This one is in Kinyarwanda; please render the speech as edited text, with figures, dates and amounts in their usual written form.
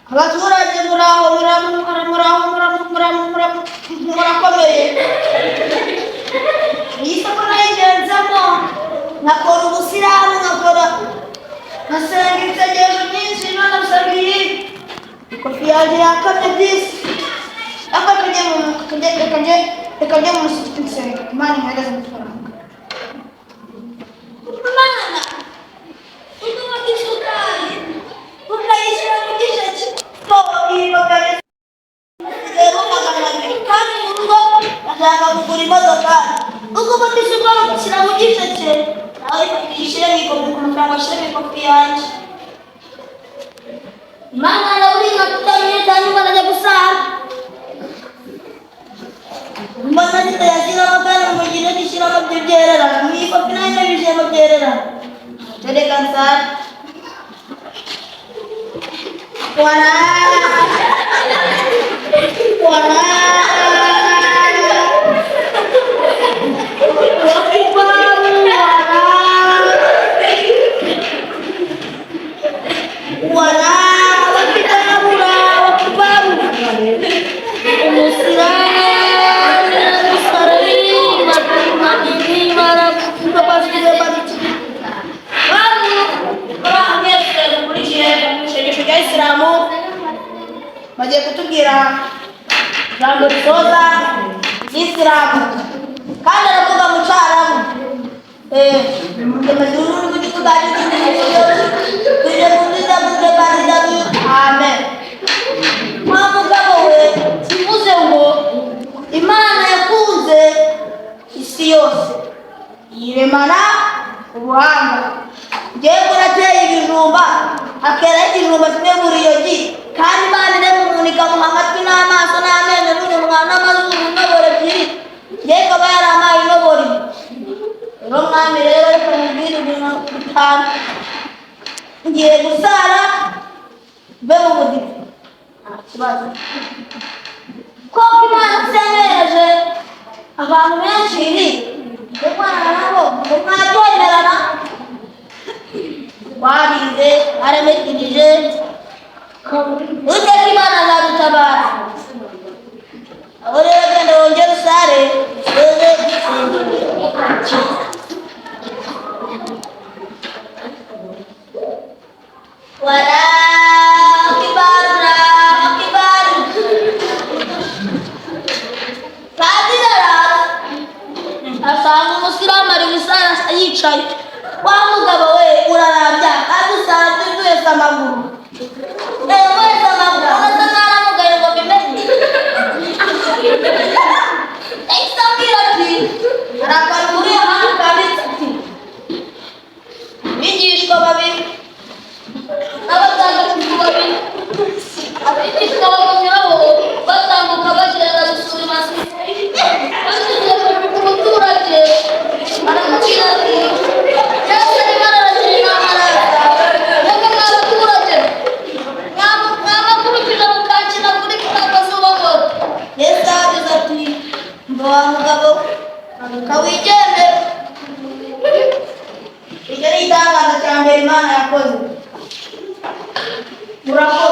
Abaturage muraho, muraho, muraho, murakomeye. Iyi soko nayigenzamo, nkakora ubusilamu, nkakora, nkasenga insengesho nyinshi. None usanga iyi ikofi yanjye yakamye disi. Ariko reka njye mu musigiti nsenga, Imana impereze amafaranga. Imana ugabanya isukari ukayishyira mu gisheke, rero 200, kandi mu rugo bashaka kugura imodokari. Ugufata isukari ugashyira mu gisheke, nawe ishyire mu ikofi, ku mafaranga ashyire mu ikofi yanjye. Imana ndaburi nka 5, imana ajya gusara, mbona zitayashyiramo, kandi mu gihe gishyiramo byo byererana mu ikofi, nayo nabishyiramo byererana. Reka nsare. Wala wala wakibaru wala wala wakitabura wakibaru umusilamu rya Isilamu. Bagiye kutubwira ijambo risoza ry'Isilamu, kandi aravuga mu Cyarabu. Amen. Wa mugabo we, kivuze ngo Imana yakunze isi yose, yiremana ubuhanga. Ngewe nateye ibijumba, hakeraho ikijumba kimwe muri iyo gi, kandi Imana irema umuntu ikamuha amatwi n'amaso n'amenyo n'umunwa n'amazuru, intoboro ebyiri, ngewe ikaba yarampaye intoboro imwe. Rero mwami, rero reka mubwire ibintu bitanu. Ngiye gusara mve mu budive, nta kibazo, koko Imana isemereje abantu benshi ibi ndwana nabo ngo mwabyemerana. Twarize, twarametirije, Uwiteka Imana azadutabara. Aho rero genda wongere usare, usoze isengesho. Wala kibarura kibaru. Padiri araza, asanga umusilamu ari gusara yicaye. Wa mugabo we, urarambya kandi usanzwe wese amaguru, wese amaguru, urasa nk'aramugaye ngo mbimenye. Yahise ambwira ati hari akantu muri Yohana kanditse ati abigishwa babiri n'abatagatifu babiri. Abigishwa bamunyuraho batambuka bagenda gusura Masihi, bageze ku muturage aramubwira ati Yesu arimo aragira inama, araza mwebwe mwa baturage mwamakurikije mukakina kuri ka kazuba ngo Yesu ahageze ati mva wa mugabo, manuka wigendere. Icyo ni igitangaza cya mbere Imana yakoze. Murakoze.